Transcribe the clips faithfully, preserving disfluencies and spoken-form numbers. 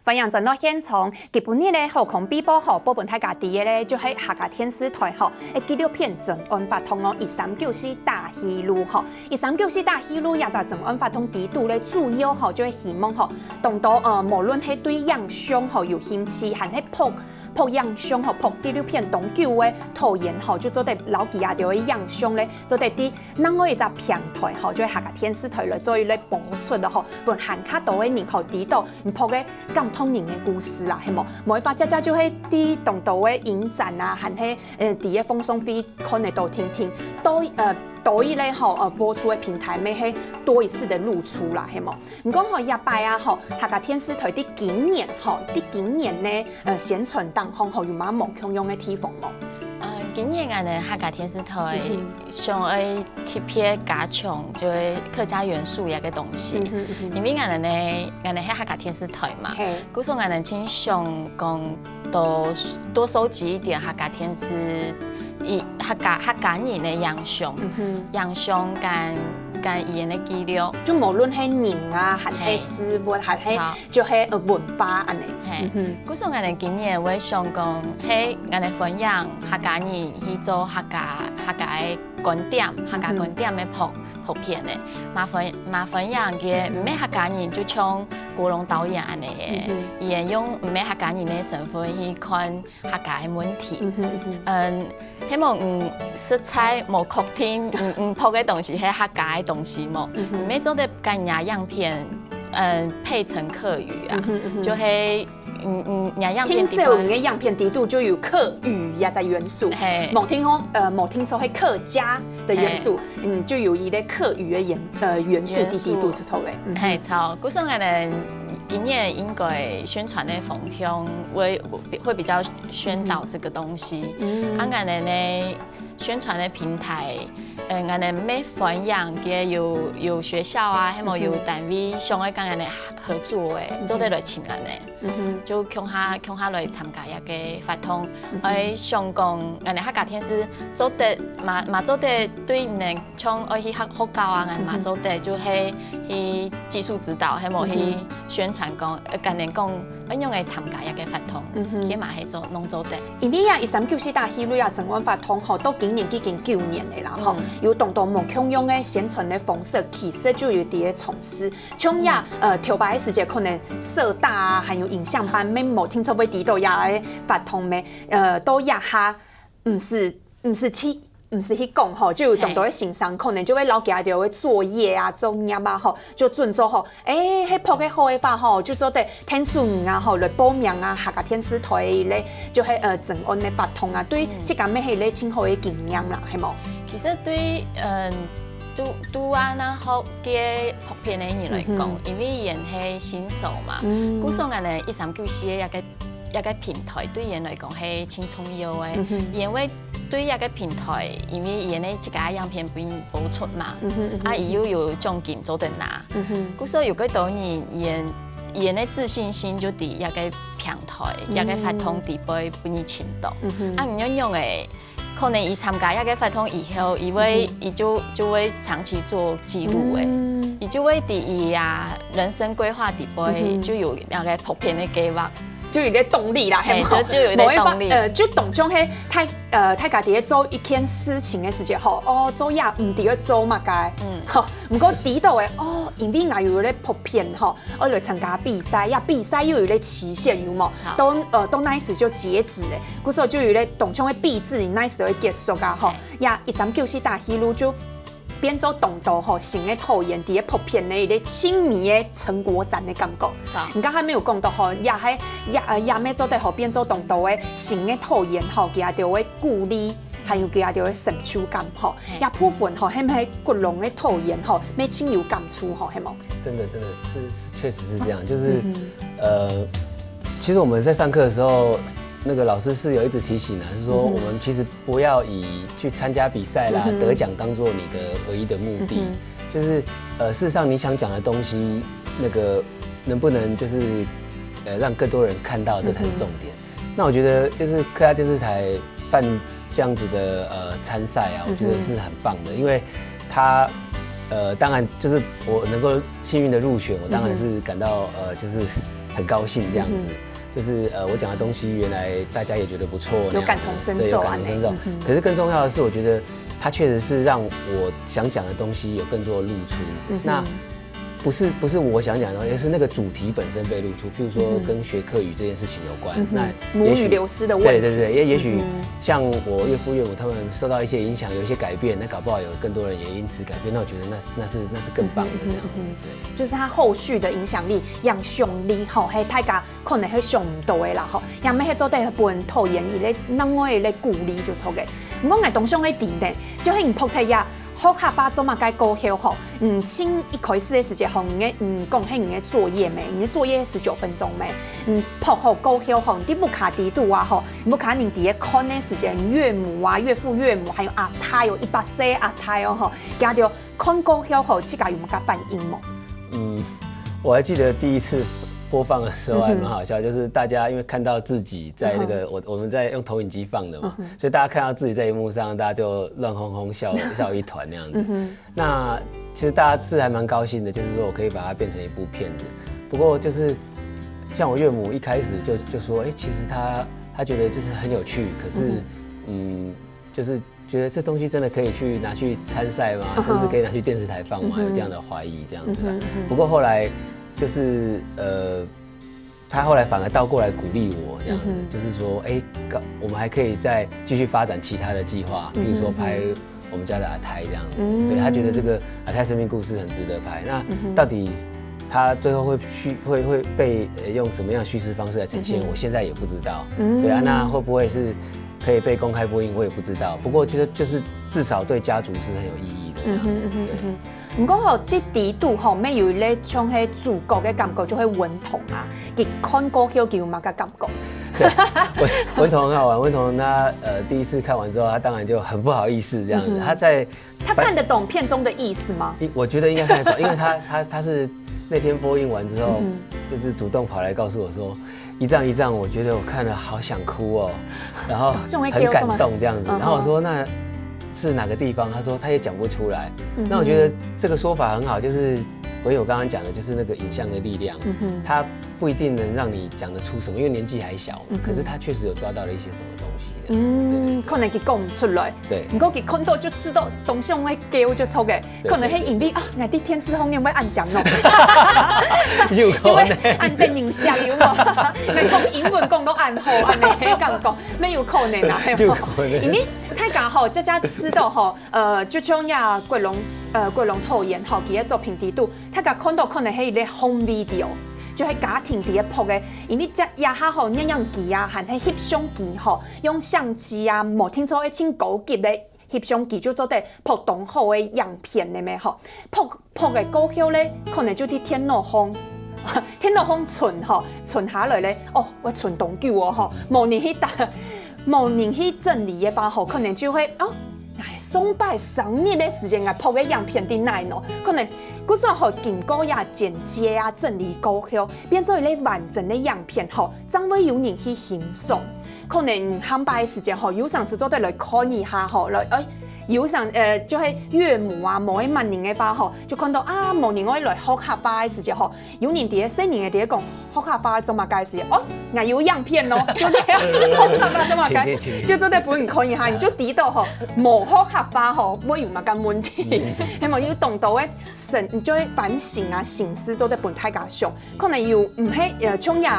歡迎轉到現場，今晡日个好康必報吼，報分大家知个咧，就係客家電視台吼，个紀錄片《真案發通》哦，一三九四大戲路吼。一三九四大戲路這隻《真案發通》裡肚咧，主要吼就係希望吼，當多呃，無論係對影像吼有興趣，還係拍拍影像吼，拍紀錄片當久个導演吼，就做得摎佢兜个影像咧，做得在另外一隻平台吼，就係客家電視台來做一個播出了吼，分還較多个人吼知道 你拍个感動人个故事啦，係無？無个話，這這就係在當多个影展啊，還係呃，在个放送會看得到定定。多呃，多一類吼，呃，播出个平台，乜係多一次个露出啦，係無？毋過吼，這擺啊吼，客家電視台在今年吼，在今年呢，呃，宣傳當中吼，有麼無共樣个地方無？呃，今年𠊎等客家電視台想愛特別加強就係客家元素這個東西，因為𠊎等呢，𠊎等係客家電視台嘛，故所𠊎等盡想講多多收集一點客家電視，以客家客家人个影像，影像跟跟佢等个記錄，就無論係人啊，還係事物，還係就係呃文化恁仔。係，故所𠊎等今年會想講，係𠊎等分享客家人去做客家客家个觀點，客家觀點个拍拍片个，嘛分嘛分享个毋係客家人，就像古龍導演恁仔个，佢等用毋係客家人个身份去看 客家个問題。嗯，希望嗯實在無確定，嗯嗯，拍个東西係客家个東西無？毋係做得跟若影片，嗯，配成客語啊，就係嗯嗯，若影片盡少人个影片裡肚就有客語這隻元素，無聽講呃，無聽著係客家个元素，嗯，就有一個客語个元呃元素在裡肚，著著个。係，著。故所𠊎等今年應該宣傳个方向會會比較 宣導這個東西。啊𠊎等呢宣傳个平台，呃，𠊎等乜歡迎个有有學校啊，係無有單位想愛跟𠊎等合作个，做得來尋𠊎等，就共下共下來參加這個活動。愛想講𠊎等客家電視做得嘛嘛做得對人 像愛去學學校啊，𠊎嘛做得就係去技術指導，係無去宣傳講，呃，跟人講，愛仰仔參加這個活動，佢嘛係做攏做得。因為啊，一三九四大戲路啊，真案發通吼，到今年已經九年了啦吼，有當多無共樣个宣傳个方式，其實就有在該嘗試。像呀，呃，頭擺个時節可能社大啊，還有影像班，乜無聽說會知道這個活動咩？呃，到這下，毋使毋使去 毋使去講吼，就有當多个先生可能就會摎佢兜个作業啊、作業啊吼，就準做吼，欸，係拍个好个話吼，就做得𢯭手你啊吼，來報名啊，客家電視台个，就係呃，真案个活動啊，對自家乜係一個盡好个經驗啦，係無？其實對，嗯，拄拄啊那好个拍片个人來講，因為佢係新手嘛，故所𠊎等一三九四个這個 這個平台對佢來講係盡重要个，因為對這個平台，因為佢个自家影片分人播出嘛，啊佢又有獎金做得拿，故所有幾多人佢佢个自信心就在這個平台，這個活動底背分人尋到。啊你仰仰仔 可能佢參加這個活動以後，佢會佢就就會長期做記錄个，佢就會在佢啊人生規劃底背就有那個拍片个計畫，就有一個動力啦，係無？就就有一個動力。呃，就當像係大呃大家在做一件事情个時節吼，哦，做也毋知愛做麼个，嗯，吼，毋過知道个哦，因為𠊎有咧拍片吼， 愛來參加比賽，這比賽又有一個期限，有無？到呃到哪時就截止咧，故所就有一個當像个比賽，哪時會結束啊吼？這一三九四大戲路就變做當多吼新个導演在該拍片个一個盡美个成果展个感覺。你剛才乜有講到吼，這係這呃這乜做得吼變做當多个新个導演吼，佢兜个鼓勵，還有佢兜个成就感吼。這部分吼，係毋係各人个導演吼，乜盡有感觸吼，係無？ 真的，真的是，是確實是這樣，就是，呃，其實我們在上課的時候，那個老師是有一直提醒的，是說我們其實不要以去參加比賽啦、得獎當做你的唯一的目的，就是，呃，事實上你想講的東西，那個能不能就是，呃，讓更多人看到，這才是重點。那我覺得就是客家電視台辦這樣子的呃參賽啊，我覺得是很棒的，因為他呃當然就是我能夠幸運的入選，我當然是感到呃就是很高兴这样子，就是呃我讲的东西原来大家也觉得不错，有感同身受啊，对，有感同身受。可是更重要的是，我觉得它确实是让我想讲的东西有更多的露出。那不是不是我想讲的，而是那个主题本身被露出。譬如说跟学客语这件事情有关，那母语流失的问题，对对对，也也许像我岳父岳母他们受到一些影响，有一些改变，那搞不好有更多人也因此改变，那我觉得那那是那是更棒的这样子，对。就是它后续的影响力、影响力吼，係大家可能係想毋到个啦吼。也毋係做得分導演一个另外一个鼓勵就著个。毋過𠊎當想个點呢，就係你讀大學學客話做麼个過後吼，嗯，前一開始个時節吼，你个嗯講係你个作業咩？你个作業十九分鐘咩？嗯，讀好過後吼，你在屋下底肚啊吼，你屋下人在該看个時節，岳母啊、岳父岳母，還有阿太哦，一百歲阿太哦吼，佢兜 看過後吼，自家有麼个反應無？嗯，我還記得第一次播放的時候還蠻好笑，就是大家因為看到自己在那個我我們在用投影機放的嘛，所以大家看到自己在螢幕上，大家就亂哄哄笑笑一團那樣子。那其實大家是還蠻高興的，就是說我可以把它變成一部片子。不過就是像我岳母一開始就就說，哎，其實她她覺得就是很有趣，可是嗯，就是觉得这东西真的可以去拿去参赛吗？甚至可以拿去电视台放吗？有这样的怀疑，这样子。不过后来就是呃，他后来反而倒过来鼓励我，这样子，就是说，哎，我们还可以再继续发展其他的计划，比如说拍我们家的阿泰这样子。对，他觉得这个阿泰生命故事很值得拍。那到底他最后会叙会会被用什么样的叙事方式来呈现？我现在也不知道。对啊，那会不会是？ 可以被公开播映，我也不知道。不过就是就是至少对家族是很有意义的这样子。对。毋過吼，在底肚吼，乜有一个像係主角个感覺，就係文同啊。佢看過後，佢有麼个感覺？文文同很好玩，文同他呃第一次看完之后，他当然就很不好意思这样子。他在他看得懂片中的意思吗？我觉得应该看得懂，因为他他他是那天播映完之后，就是主动跑来告诉我说， 姨丈姨丈，我觉得我看了好想哭哦，然后很感动这样子。然后我说那是哪个地方？他说他也讲不出来。那我觉得这个说法很好，就是回应我刚刚讲的，就是那个影像的力量，它不一定能让你讲得出什么，因为年纪还小嘛，可是他确实有抓到了一些什么东西。嗯，可能佢讲毋出来。对，毋过佢看到就知道当下个叫就著个。 可能係因為啊，𠊎在電視項面會恁講咯，有可能，恁得人惜有無？𠊎講英文講到恁好，恁呢感覺，乜有可能啊，有可能。因為大家吼，這隻知道吼，呃，就像呀，國龍，呃，國龍導演吼，佢个作品底肚，大家看到可能係一個home video，就係家庭底下拍个，因為這這下吼，攝影機啊，還係翕相機吼，用相機啊，無定著愛盡高級个 翕相機就做得拍當好个影片个咩吼。拍拍个過後咧，可能就在電腦項，電腦項存吼，存下來咧，哦，會存當久哦吼，無人去打，無人去整理个話吼，可能就會哦，𠊎上擺生日个時間𠊎拍个影片在哪呢？可能故所吼經過這剪接啊、整理過後，變做一個完整个影片吼，正會有人去欣賞。 可能下擺个時間吼，有成時做得來看一下吼，來，哎，有成，呃，就係岳母啊，無愛罵人个話吼，就看到啊，無人愛來學客話个時間吼，有人在該細人仔在該講學客話做麼个个時間，哦，𠊎有影片咯，就這樣，學客話做麼个，就做得分你看一下，你就知道吼，無學客話吼，會有麼个問題，係無？有當多个省，就會反省啊、省思做得分大家想，可能有毋係，呃，像也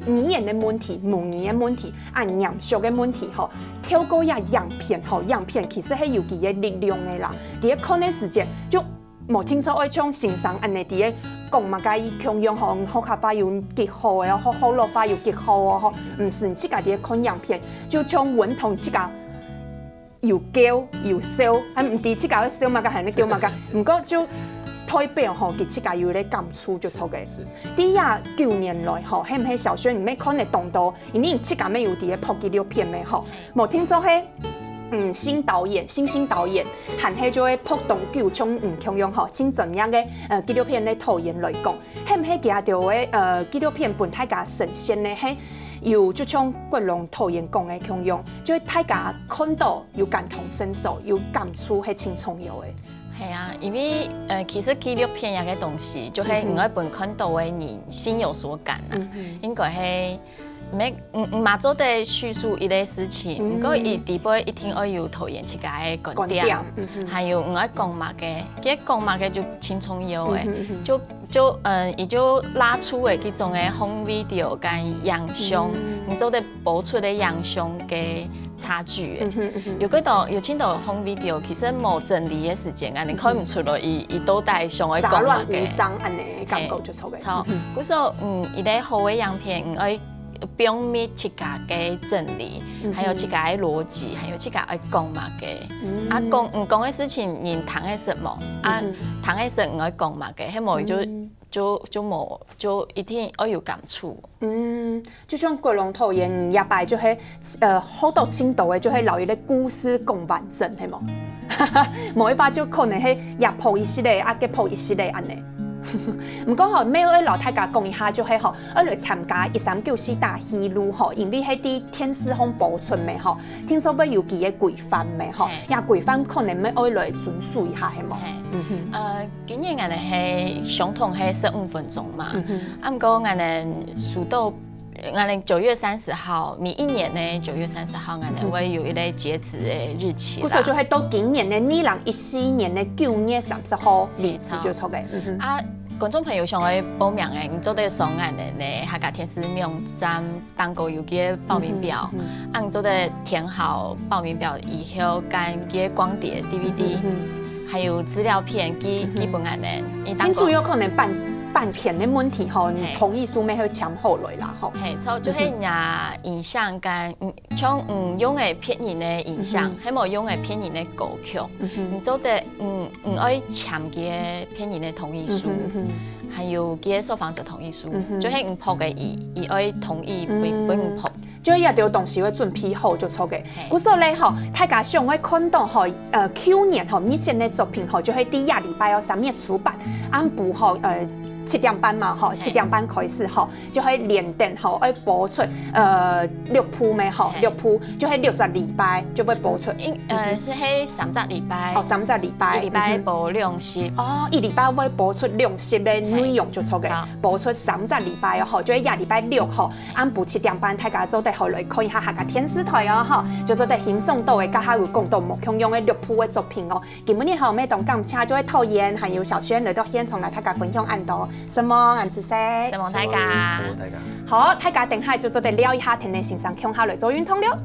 語言个問題、母語个問題、恁嚴肅个問題吼，透過這影片吼，影片其實係有佢个力量个啦。在該看个時間，就無定著愛像先生恁呢在該講麼个共樣吼，學客話有幾好个哦，學學老話有幾好哦吼，毋係自家在該看影片，就像文同自家 有噭有笑，還毋知自家愛笑麼个，還係噭麼个。毋過就代表吼，佢自家有一個感觸就著个。在這九年來吼，係毋係小軒你乜看得當多，因為自家乜有在該拍紀錄片个吼，無定著係，嗯，新導演、新興導演，還係就會拍當久，像你共樣吼，盡專業个呃紀錄片个導演來講，係毋係佢兜个呃紀錄片分大家呈現个係有就像國龍導演講个共樣，就係大家看到 有感同身受，有感觸係盡重要个。係啊，因為呃，其實紀錄片這個東西，就係你愛分看到个人心有所感啊，應該係毋係，毋毋嘛做得敘述一個事情，毋過佢底背一定愛有導演自家个觀點，觀點，還有你愛講麼个，其實講麼个就盡重要个，就就嗯，佢就拉出个這種个home video跟影像，你做得播出个影像个 差距个。有幾多有盡多home video，其實無整理个時間，恁樣看毋出來佢佢到底想愛講麼个。雜亂無章恁樣感覺就著个。著，故所嗯，一個好个影片，你愛放入自家个整理，還有自家个邏輯，還有自家愛講麼个。啊講毋講个事情，人聽會識無？啊聽會識你愛講麼个，係無就就就無就一定愛有感觸。 嗯，就像國龍導演，這擺就係呃，好多盡多个，就係摎一個故事講完整，係無？無一擺就可能係這拍一息仔，啊該拍一息仔恁樣。毋過吼，乜愛摎大家講一下，就係吼，愛來參加一三九四大紀錄吼，因為係在電視項播出个吼，聽說會有佢个規範个吼，這規範可能乜愛來遵守一下，係無？呃， 今年𠊎等係相同係十五分鐘嘛，啊毋過𠊎等收到，𠊎等九月三十號，每一年个九月三十號，𠊎等會有一個截止个日期啦。故所就係到今年个二零一四年个九月三十號為止就著个。啊，觀眾朋友想愛報名个，你做得上𠊎等个客家電視網站 當高有个報名表，啊你做得填好報名表以後，跟个光碟、DVD，還有資料片寄寄分𠊎等。盡主要可能版版權个問題吼，你同意書乜愛簽好來啦吼。係，著，就係若影像跟嗯，像嗯用个別人个影像，還無用个別人个歌曲，你做得嗯 你愛簽个別人个同意書，還有个受訪者同意書，就係你拍个佢，佢愛同意分分你拍。就係這兜東西愛準備好就著个。故所咧吼，大家想愛看到吼，呃，舊年吼，日前个作品吼，就係在這禮拜哦，三月初八，暗晡吼，呃，七點半嘛吼，七點半開始吼， 就係連等吼，愛播出呃六部咩吼，六部就係六隻禮拜就會播出。應呃係係三隻禮拜，哦，三隻禮拜，一禮拜播兩集。哦，一禮拜會播出兩集个內容就著个，播出三隻禮拜哦吼，就係這禮拜六吼，暗晡七點半，大家做得好來看一下客家電視台哦吼，就做得欣賞到个，頭下有講到無共樣个六部个作品哦。 今晡日吼，乜當感謝就係導演還有小軒來到現場來大家分享恁多，承蒙恁仔細。承蒙大家。承蒙大家。好，大家等下就做得尞一下，跈等先生共下來做運動了。